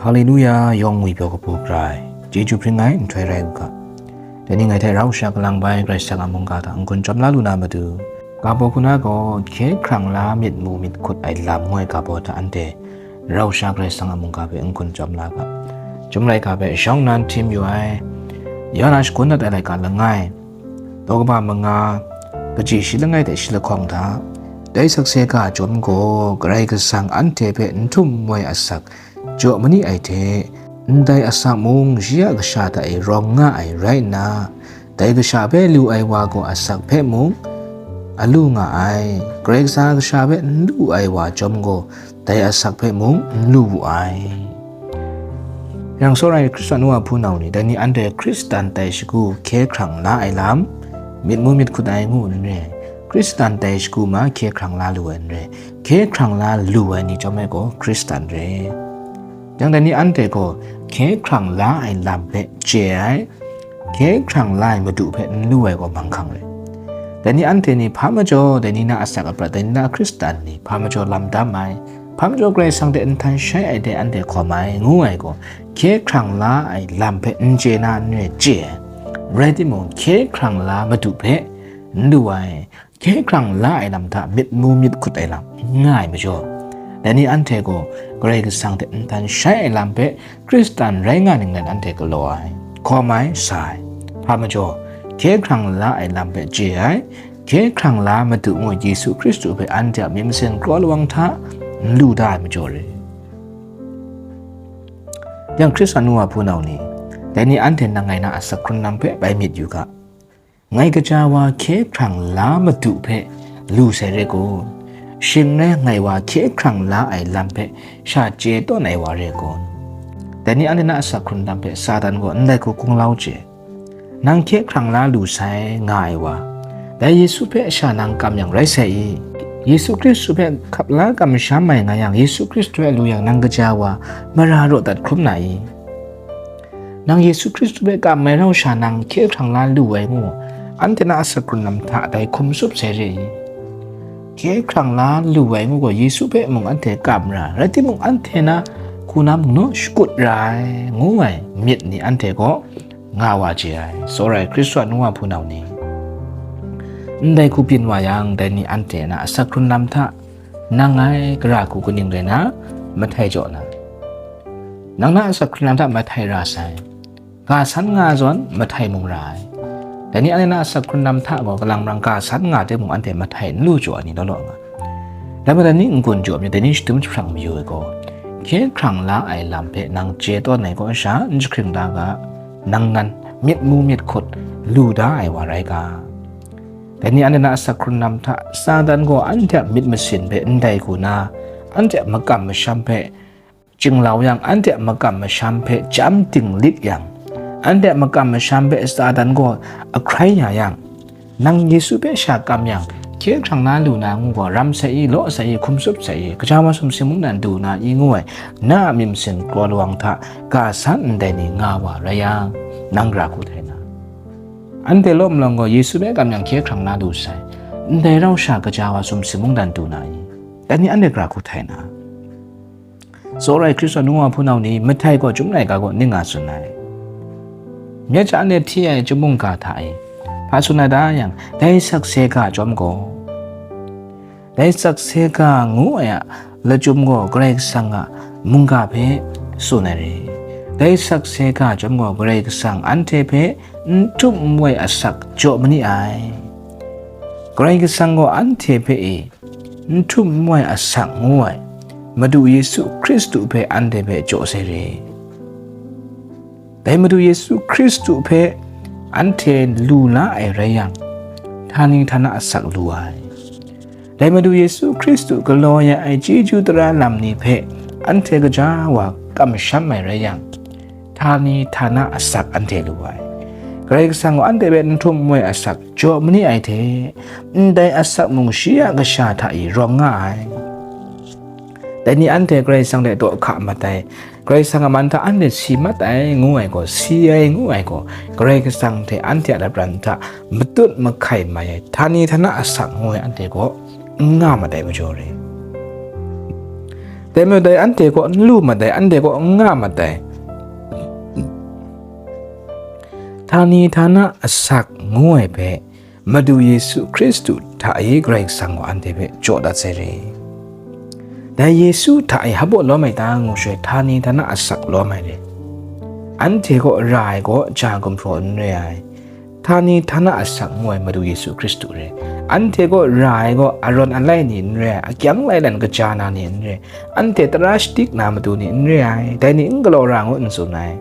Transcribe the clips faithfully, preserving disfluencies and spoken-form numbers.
Haleluya, yawng ngwi pyaw kabu gara ai, chyeju hpring ai nhtoi rai u ga. Dai ni ngai hte rau sha kalang bai Karai Kasang a mungga hta n-gun chyawm la lu na matu, ga baw hku na gaw hkye hkrang la myit mu myit hkut ai lam ngu ai ga baw hta anhte rau sha Karai Kasang a mungga hpe n-gun chyawm la ga. Chyum laika hpe shawng nnan htim yu ai, Yawhan a shagun dat ai laika langai, daw kaba manga, kaji shi langai hte shi lahkawng hta, dai sakse ga chyawm gaw Karai Kasang anhte hpe n htum n wai asak jaw ma ni ai hte, ndai asak mung shi a kasha hta e rawng nga ai rai nna, dai kasha hpe lu ai wa gaw asak hpe mung a lu nga ai. Karai Kasang a kasha hpe n lu ai wa chyawm gaw, dai asak hpe mung n lu wu ai. Yang tsawra ai Hkristan nu a hpunau ni, dai ni anhte Hkristan tai shagu hkye hkrang la ai lam, myit mu myit hkut ai ngu n re. Hkristan tai shagu ma hkye hkrang la lu ai n re. Hkye hkrang la lu ai ni chyawm ai gaw Hkristan re. Yang dai ni anhte gaw hkye hkrang la ai lam hpe chye ai, hkye hkrang la ai Madu hpe n lu ai gaw manghkang re. Dai ni anhte ni hpa majaw, dai ni na asak aprat, dai ni na Hkristan ni hpa majaw lam dam ai, hpa majaw Karai Kasang hte nhtan shai ai dai anhte hkawm ai, ngu ai gaw, hkye hkrang la ai lam hpe n chye na n re chye ai. Rai timung, hkye hkrang la Madu hpe n lu ai, hkye hkrang la ai lam hta myit mu myit hkut ai lam n nga ai majaw, dai ni anhte gaw Karai Kasang hte nhtan shai ai lam hpe Hkristan rai nga ning nan anhte galaw ai, hkawm ai, sa ai. Hpa majaw, hkye hkrang la ai lam hpe chye ai, hkye hkrang la Madu ngu Yesu Hkristu hpe anhte a myit masin kraw lawang hta n lu da ai majaw re. Yang Hkristan nu wa hpunau ni, dai ni anhte nang ngai na asak hkrun lam hpe bai myit yu ga. Ngai kaja wa hkye hkrang la Madu hpe lu sai re kun? Shing rai ngai wa hkye hkrang la ai lam hpe sha chye tawn ai wa re kun? Dai ni anhte na asak hkrun lam hpe Satan gaw ndai hku kunglau chye. Nang hkye hkrang la lu sai nga ai wa, dai Yesu hpe sha nang kam yang rai sai i? Yesu Hkristu hpe hkap la kamsham ai nga yang, Yesu Hkristu hpe lu yang nang kaja wa mara raw dat hkrum na i? Nang Yesu Hkristu hpe kam ai rau sha nang hkye hkrang la lu ai ngu, anhte na asak hkrun lam hta dai hkum tsup sai re i? Hkye hkrang la lu ai ngu gaw Yesu hpe mung anhte kam ra, rai timung, anhte na hku na mung naw shakut ra ai, ngu ai myit ni anhte gaw nga wa chye ai. Tsawra ai Hkristu a nu wa hpunau ni, ndai hku byin wa yang, dai ni anhte na asak hkrun lam hta nang ngai gara hku kaning rai na, mahtai jaw na, nang na asak hkrun lam hta mahtai ra sai. Ga san nga zawn mahtai mung ra ai. Dai ni anhte na asak hkrun lam hta gaw kalang marang ga san nga timung, anhte mahtai n lu jaw ai ni law law nga. Dai majaw, dai ni n-gun jaw myit, dai ni shadum jahprang mayu ai gaw, hkye hkrang la ai lam hpe nang chye tawn ai kaw sha n jahkring da ga, nang nan myit mu myit hkut lu da ai wa rai ga. Dai ni anhte na asak hkrun lam hta Satan gaw anhte a myit masin hpe ndai hku na, anhte a makam masham hpe chinglau yang, anhte a makam masham hpe chyam dinglik yang, anhte a makam masham hpe Satan gaw ahkrai ya yang, nang Yesu hpe sha kam yang, hkye hkrang na lu na ngu gaw ram sai i, law sai i, hkum tsup sai i, kaja wa sumsing mungdan du na i ngu ai, na a myit masin kraw lawang hta ga san ndai ni nga wa rai yang, nang gara hku htai na. Anhte law malawng gaw Yesu hpe kam yang hkye hkrang na lu sai, ndai rau sha kaja wa sumsing mungdan du na i? Dai ni anhte gara hku htai na. Tsawra ai Hkristu a nu wa hpunau ni, mahtai gaw Chyum laika gaw ning nga tsun ai. Myit hta anhte hti ai Chyum mungga hta e, hpa tsun ai ta yang, dai sakse ga chyawm gaw, dai sakse ga ngu ai a lachyum gaw Karai Kasang a mungga hpe tsun ai re. Dai sakse ga chyawm gaw Karai Kasang anhte hpe n htum n wai asak jaw ma ni ai. Karai Kasang gaw anhte hpe e, n htum n wai asak ngu ai Madu Yesu Hkristu hpe anhte hpe jaw sai re. Dai Madu Yesu Hkristu hpe anhte lu la ai rai yang, htani htana asak lu ai. Dai Madu Yesu Hkristu galaw ya ai chyeju tara lam ni hpe anhte gaja wa kamsham ai rai yang, htani htana asak anhte lu ai. Karai Kasang gaw anhte hpe n htum n wai asak jaw ma ni ai hte, ndai asak mung shi a kasha hta e rawng nga ai. Dai ni anhte Karai Kasang hte daw hka mat ai, Karai Kasang a man hta anhte si mat ai ngu ai gaw, si ai ngu ai gaw, Karai Kasang hte anhte a lapran hta matut mahkai mai ai, htani htana asak ngu ai anhte gaw n nga mat ai majaw re. Dai majaw dai anhte kaw n lu mat ai, anhte kaw n nga mat ai. Htani htana asak ngu ai hpe Madu Yesu Hkristu hta e Karai Kasang gaw anhte hpe jaw dat sai re. Dai Yesu hta e hpa baw lawm ai ta ngu shaloi, htani htana asak lawm ai re. Anhte kaw ra ai gaw ja gumhpraw n re ai. Htani htana asak ngu ai Madu Yesu Hkristu re. Anhte kaw ra ai gaw arawn alai ni n re ai, akyang lailan kaja na ni n re ai. Anhte tara shadik na matu ni n re ai, dai ni n galaw ra ngu n tsun ai.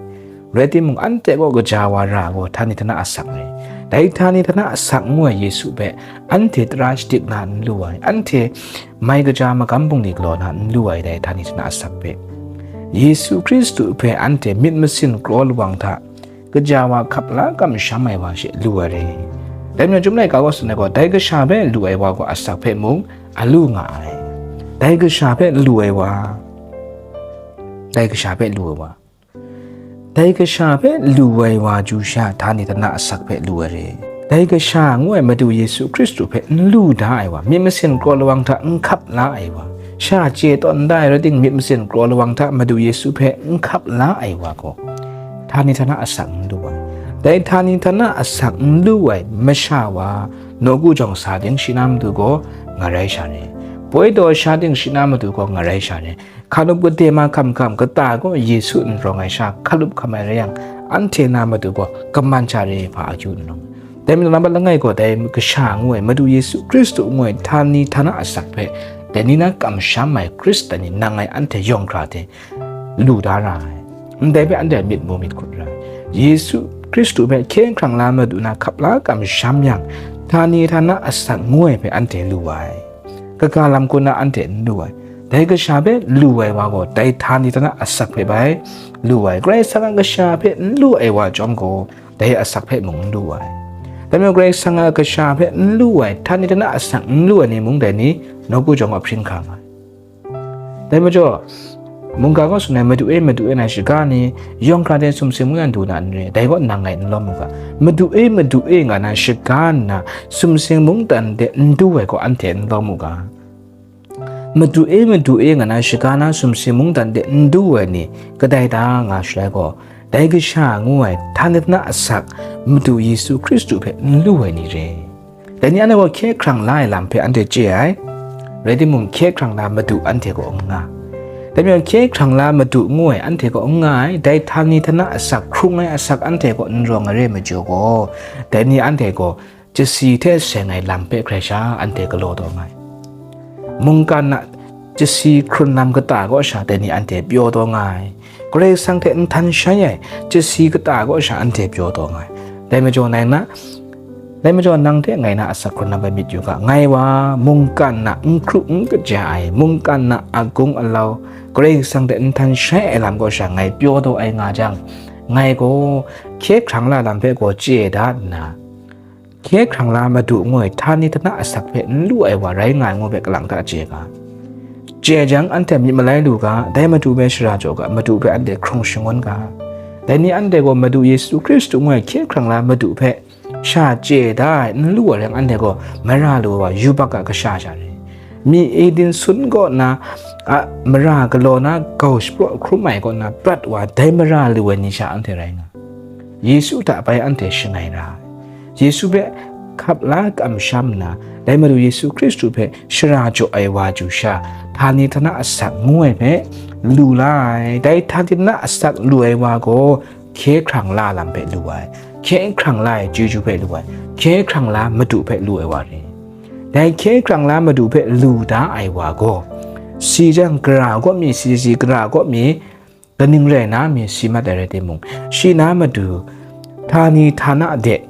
Rai timung, anhte kaw kaja wa ra gaw htani htana asak re. Dai htani htana asak ngu ai Yesu hpe anhte tara shadik na n lu ai, anhte mai kaja magam bungli galaw na n lu ai, dai htani htana asak hpe. Yesu Hkristu hpe anhte myit masin kraw lawang hta kaja wa hkap la kamsham ai wa she lu ai re. Dai majaw Chyum laika gaw tsun ai gaw, dai kasha hpe lu ai wa gaw asak hpe mung a lu nga ai. Dai kasha hpe lu ai wa, dai kasha hpe lu ai wa, dai kasha hpe lu ai wa chyu sha, htani htana asak hpe lu ai re. Dai kasha ngu ai Madu Yesu Hkristu hpe n lu da ai wa, myit masin kraw lawang hta n hkap la ai wa, sha chye tawn da ai rai ting, myit masin kraw lawang hta Madu Yesu hpe n hkap la ai wa gaw, htani htana asak n lu ai. Dai htani htana asak n lu ai masha wa, nawku jawng sa ting shi na matu gaw ngarai sha re. Poi daw sha ting shi na matu gaw ngarai sha re. Hkalup kade ma hkam hkam kata gaw Yesu n rawng ai sha hkalup hkam ai rai yang, anhte na matu gaw kaman sha re hpa akyu n rawng. Dai majaw nambat langai gaw dai kasha ngu ai Madu Yesu Hkristu ngu ai htani htana asak hpe, dai ni na kamsham ai Hkristan ni nang ngai anhte yawng hkra hte lu da ra ai. Ndai hpe anhte myit mu myit hkut ra ai. Yesu Hkristu hpe hkye hkrang la madu na hkap la kamsham yang, htani htana asak ngu ai hpe anhte lu ai. Kaga lam hku na anhte n lu ai. Dai kasha hpe lu ai wa gaw, dai htani htana asak hpe bai lu ai. Karai Kasang a kasha hpe n lu ai wa chyawm gaw, dai asak hpe mung n lu ai. Dai majaw Karai Kasang a kasha hpe n lu ai, htani htana asak n lu ai ni mung, dai ni nawku jawng a hpring hkang ai. Dai majaw, mungga gaw tsun ai, madu e, madu e, nang shaga ni, yawng hkra hte sumsing mung dan du na n re, dai gaw nang ngai n lawm u ga. Madu e, madu e, nga na shaga nna, sumsing mung dan de n du ai gaw anhte n lawm u ga. Madu e, madu e, nga na shaga na sumsing mung dan de n du ai ni, kadai ta nga shalai gaw, dai kasha ngu ai, htani htana asak, Madu Yesu Hkristu hpe n lu ai ni re. Dai ni anhte gaw hkye hkrang la ai lam hpe anhte chye ai, rai timung, hkye hkrang la madu anhte gaw n nga. Dai majaw hkye hkrang la madu ngu ai anhte gaw n nga ai, dai htani htana asak, hkrung ai asak anhte gaw n rawng ai re ai majaw gaw, dai ni anhte gaw chyasi hte seng ai lam hpe hkrai sha anhte galaw taw nga ai. Mungkan a chyasi hkrun lam kata kaw sha dai ni anhte pyaw taw nga ai. Karai Kasang hte nhtan shai ai chyasi kata kaw sha anhte pyaw taw nga ai. Dai majaw nang na, dai majaw nang hte ngai na asak hkrun lam hpe myit yu ga, ngai wa mungkan a n hkru n kaja ai, mungkan a agung alau, Karai Kasang hte nhtan shai ai lam kaw sha ngai pyaw taw ai nga jang, ngai gaw hkye hkrang la lam hpe gaw chye da nna, hkye hkrang la madu ngu ai htani htana asak hpe n lu ai wa rai nga ai ngu hpe kalang hta chye ga. Chye jang, anhte myit malai lu ga, dai madu hpe shara jaw ga, madu hpe anhte hkrung shangun ga. Dai ni anhte gaw Madu Yesu Hkristu ngu ai hkye hkrang la madu hpe sha chye da ai, n lu ai rai yang, anhte gaw mara lu ai wa yubak a kasha sha re. Myi Eden sun kaw na, a, mara galaw na, gau shapraw hkrum ai kaw na prat wa, dai mara lu ai ni sha anhte rai nga. Yesu hta bai anhte shangai ra ai. Yesu hpe hkap la kamsham nna, dai Madu Yesu Hkristu hpe shara jaw ai wa chyu sha, htani htana asak ngu ai hpe lu la ai. Dai htani htana asak lu ai wa gaw, hkye hkrang la lam hpe lu ai, hkye hkrang la ai chyeju hpe lu ai, hkye hkrang la madu hpe lu ai wa re. Dai hkye hkrang la madu hpe lu da ai wa gaw, si jang, gara kaw mi, si si, gara kaw mi, kaning rai na mi si mat ai rai timung, shi na madu, htani htana de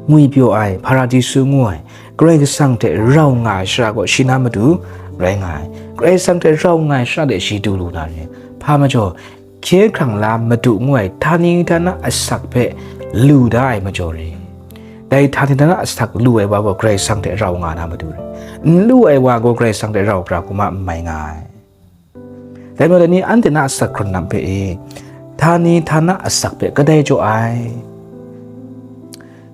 ngwi pyaw ai, Hparadisu ngu ai, Karai Kasang hte rau nga ai shara gaw shi na madu rai nga ai. Karai Kasang hte rau nga ai shara de shi du lu na re. Hpa majaw, hkye hkrang la madu ngu ai htani htana asak hpe lu da ai majaw re. Dai htani htana asak lu ai wa gaw Karai Kasang hte rau nga na madu re. N lu ai wa gaw Karai Kasang hte rau pra hkrum a n mai nga ai. Dai majaw dai ni anhte na asak hkrun lam hpe e, htani htana asak hpe kadai jaw ai?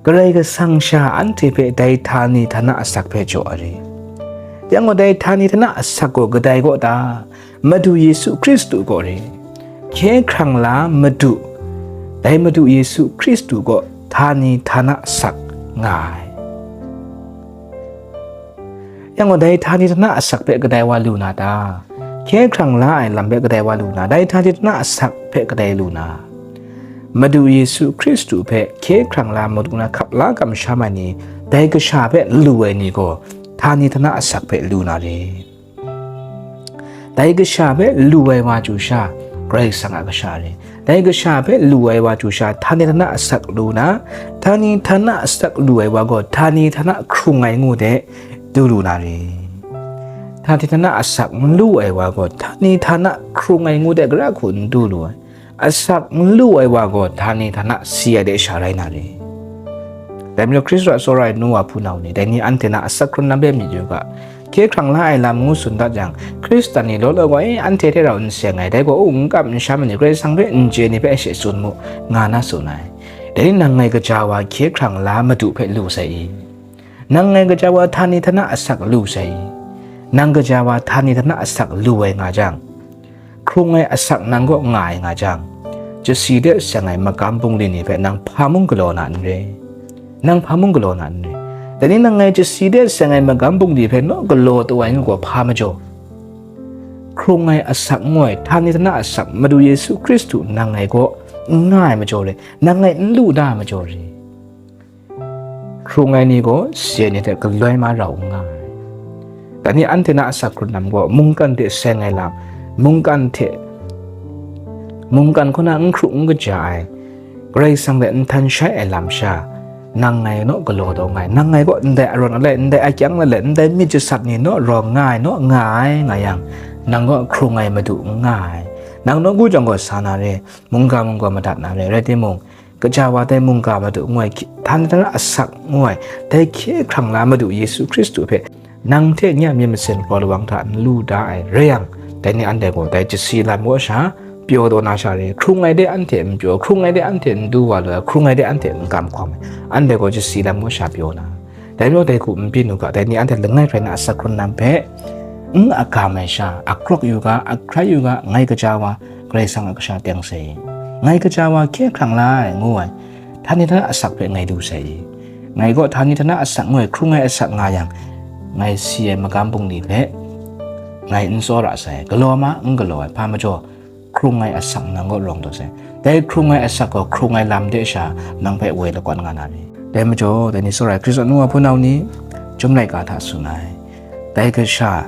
Karai Kasang sha anhte hpe dai htani htana asak hpe jaw ai re. Yang gaw, dai htani htana asak gaw kadai kaw ta? Madu Yesu Hkristu kaw re, hkye hkrang la Madu, dai Madu Yesu Hkristu kaw htani htana asak nga ai. Yang gaw, dai htani htana asak hpe kadai wa lu na ta? Hkye hkrang la ai lam hpe kadai wa lu na? Dai htani htana asak hpe kadai lu na? Madu Yesu Hkristu hpe hkye hkrang la Madu na hkap la kamsham ai ni, dai kasha hpe lu ai ni gaw, htani htana asak hpe lu na re. Dai kasha hpe lu ai wa chyu sha, Karai Kasang a kasha re. Dai kasha hpe lu ai wa chyu sha, htani htana asak lu na, htani htana asak lu ai wa gaw, htani htana hkrung ai ngu de du lu na re. Htani htana asak n lu ai wa gaw, htani htana hkrung ai ngu de gara hku n du lu ai. Asak n lu ai wa gaw, htani htana si ai de sha rai na re. Dai majaw Hkristu a tsawra ai nu wa hpunau ni, dai ni anhte na asak hkrun lam hpe myit yu ga, hkye hkrang la ai lam ngu tsun dat jang, Hkristan ni law law gaw, "E, anhte hte rau n seng ai, dai gaw, u, n kam n sham ai ni, Karai Kasang hpe n chye ni hpe she tsun mu," nga na tsun ai. Dai ni nang ngai kaja wa hkye hkrang la Madu hpe lu sai i? Nang ngai kaja wa htani htana asak lu sai i? Nang kaja wa htani htana asak lu ai nga jang, hkrung ai asak nang kaw nga ai nga jang, chasi de seng ai magam bungli ni hpe nang hpa mung galaw na n re. Nang hpa mung galaw na n re. Dai ni nang ngai chasi de seng ai magam bungli hpe naw galaw taw ai nga gaw hpa majaw? Hkrung ai asak ngu ai, htani htana asak, Madu Yesu Hkristu nang ngai kaw n nga ai majaw re, nang ngai n lu da ai majaw re. Hkrung ai ni gaw sayen ni hte galoi ma rau n nga ai. Dai ni anhte na asak hkrun lam gaw, mungkan hte seng ai lam, mungkan hte, mungkan hku na n hkru n kaja ai, Karai Kasang hte n htan shai ai lam sha, nang ngai naw galaw taw nga ai, nang ngai gaw ndai arawn alai, ndai akyang lalai, ndai myit jasat ni naw rawng nga ai, naw nga ai nga yang, nang gaw hkrung ai Madu n nga ai. Nang nawku jawng gaw sa na re, mungga mungga madat na re, rai timung, kaja wa dai mungga Madu ngu ai hkye-, htani htana asak ngu ai, dai hkye hkrang la Madu Yesu Hkristu hpe nang hte nye a myit masin kraw lawang hta n lu da ai rai yang, dai ni anhte gaw dai chasi lam kaw sha pyaw taw na sha re, hkrung ai de anhte n pyaw, hkrung ai de anhte n du wa lu ai, hkrung ai de anhte n kam hkawm ai, anhte gaw chasi lam kaw sha pyaw na. Dai majaw dai hku n byin u ga, dai ni anhte langai hkrai na asak hkrun lam hpe n agam ai sha, akrawk yu ga, ahkrai yu ga, ngai kaja wa, Karai Kasang a kasha teng sai i? Ngai kaja wa hkye hkrang la ai ngu ai, htani htana asak hpe ngai lu sai i? Ngai gaw htani htana asak ngu ai hkrung ai asak nga yang, ngai si ai magam bungli hpe ngai n tsawra sai, galaw ma n galaw ai, hpa majaw hkrung ai asak nang kaw rawng taw sai. Dai hkrung ai asak gaw hkrung ai lam de sha nang hpe woi lakawt nga na ni? Dai majaw, dai ni tsawra ai Hkristu nu wa hpunau ni, Chyum laika hta tsun ai, dai kasha,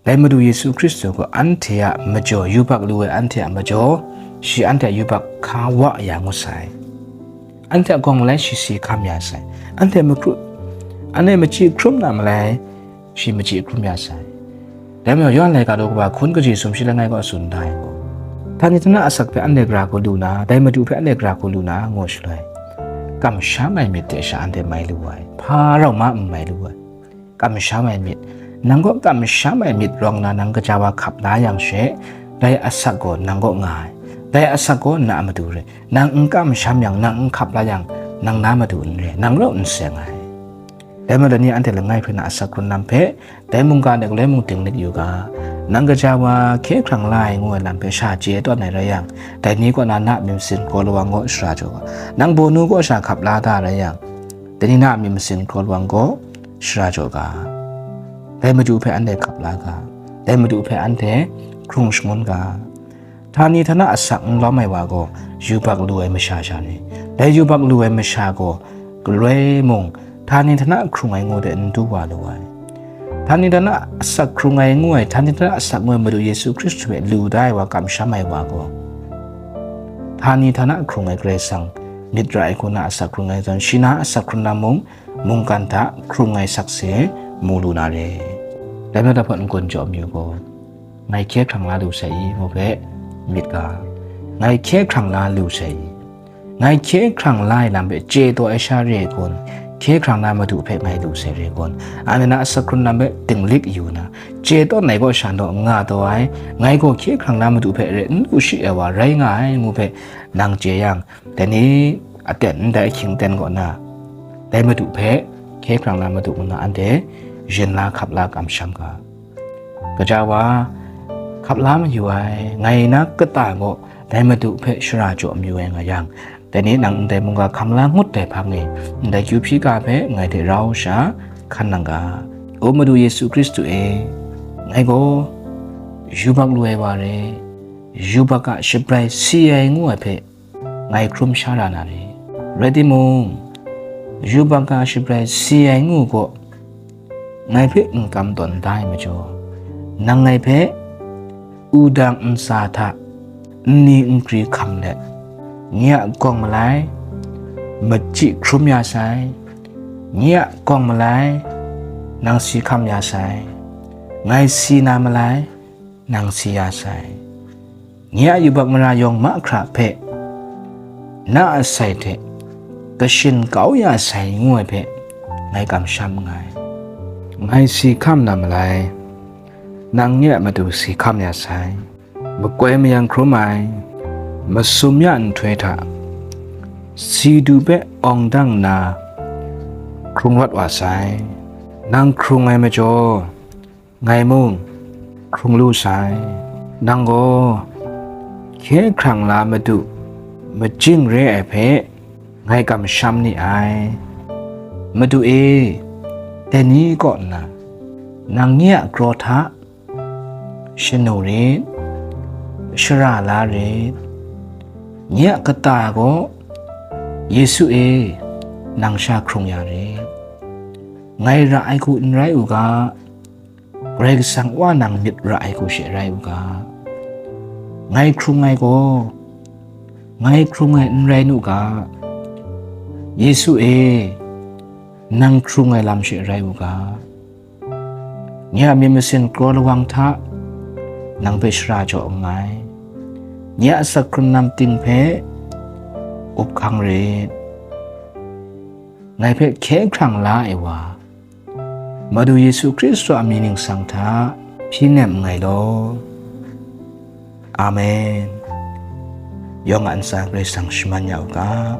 dai Madu Yesu Hkristu gaw anhte a majaw, yubak lu ai anhte a majaw, shi anhte a yubak hka wa ya ngut sai. Anhte a gawng malai shi si hkam ya sai. Anhte makru, anhte machyi hkrum na malai, shi machyi hkrum ya sai. Dai majaw, Yawhan laika daw kaba hkun kaji sumshi langai gaw tsun da ai gaw, htani htana asak hpe anhte gara hku lu na, dai Madu hpe anhte gara hku lu na, ngu shaloi, kamsham ai myit hte sha anhte mai lu ai, hpa rau ma n mai lu ai. Kamsham ai myit. Nang gaw kamsham ai myit rawng na nang kaja wa hkap la yang she, dai asak gaw nang kaw nga ai. Dai asak gaw na a matu re. Nang n kamsham yang, nang n hkap la yang, nang na matu n re, nang rau n seng ai. Dai majaw, dai ni anhte langai hpe na asak hkrun lam hpe, dai mungga de galoi mung dinglik yu ga, nang kaja wa hkye hkrang la ai ngu ai lam hpe sha chye tawn ai rai yang, dai ni kaw na na myit masin kraw lawang gaw shara jaw ga, nang bawnu kaw sha hkap la da rai yang, dai ni na myit masin kraw lawang gaw shara jaw ga, dai Madu hpe anhte hkap la ga, dai Madu hpe anhte hkrung shangun ga. Htani htana asak n lawm ai wa gaw, yubak lu ai masha sha ni? Dai yubak lu ai masha gaw, galoi mung, htani htana hkrung ai ngu de n du wa lu ai. Htani htana asak hkrung ai ngu ai, htani htana asak ngu ai Madu Yesu Hkristu hpe lu da ai wa kamsham ai wa gaw, htani htana hkrung ai Karai Kasang myit ra ai hku na asak hkrung ai zawn, shi na asak hkrung na mung, mungkan hta hkrung ai sakse mu lu na re. Dai majaw, hpawt n-gun jaw mi u gaw, ngai hkye hkrang la lu sai i, ngu hpe myit ga, ngai hkye hkrang la lu sai i? Ngai hkye hkrang la ai lam hpe chye taw ai sha re ai kun, hkye hkrang na Madu hpe ngai lu sai re ai kun, anhte na asak hkrun lam hpe dinglik yu na, chye tawn ai kaw sha naw nga taw ai, ngai gaw hkye hkrang na Madu hpe re n lu shi ai wa rai nga ai, ngu hpe nang chye yang, dai ni aten ndai ahkying ten kaw na, dai Madu hpe, hkye hkrang na Madu ngu na anhte yin la hkap la kamsham ga. Kaja wa, hkap la mayu ai, ngai na kata gaw dai Madu hpe shara jaw mayu ai nga yang, dai ni nang ndai mungga hkam la ngut ai hpang e, ndai kyu hpyi ga hpe ngai hte rau sha hkan nang ga. O Madu Yesu Hkristu e, ngai gaw yubak lu ai wa re, yubak a shabrai si ai ngu ai hpe ngai hkrum sha ra na re. Rai timung, yubak a shabrai si ai ngu gaw, ngai hpe n kam tawn da ai majaw, nang ngai hpe wudang ntsa hta nni nkri hkam let, nye a gawng malai machyi hkrum ya sai, nye a gawng malai nang si hkam ya sai, ngai si na malai nang si ya sai, nye a yubak mara yawng mahkra hpe na a sai hte kashin kau ya sai ngu ai hpe ngai kamsham nngai. Ngai si hkam na malai, nang nye a matu si hkam ya sai. Makoi mayang hkrum ai masum ya nhtoi hta si du hpe awng dang nna hkrung rawt wa sai. Nang hkrung ai majaw, ngai mung hkrung lu sai. Nang gaw hkye hkrang la Madu majing re ai hpe ngai kamsham ni ai. Madu e, dai ni kaw nna nang nye a kraw hta shanu rit, shara la rit. Nye a kata gaw, Yesu e, nang sha hkrung ya rit. Ngai ra ai hku n rai u ga, Karai Kasang Wa nang myit ra ai hku she rai u ga. Ngai hkrung ai gaw, ngai hkrung ai n rai nu ga, Yesu e, nang hkrung ai lam she rai u ga. Nye a myit masin kraw lawang hta nang hpe shara jaw nngai. Nye a asak hkrun nam ting hpe up hkang rit. Ngai hpe hkye hkrang la ai wa, Madu Yesu Hkristu a mying ningsang hta hpyi nem nngai law. Amen. Yawng a ntsa Karai Kasang shaman ya u ga.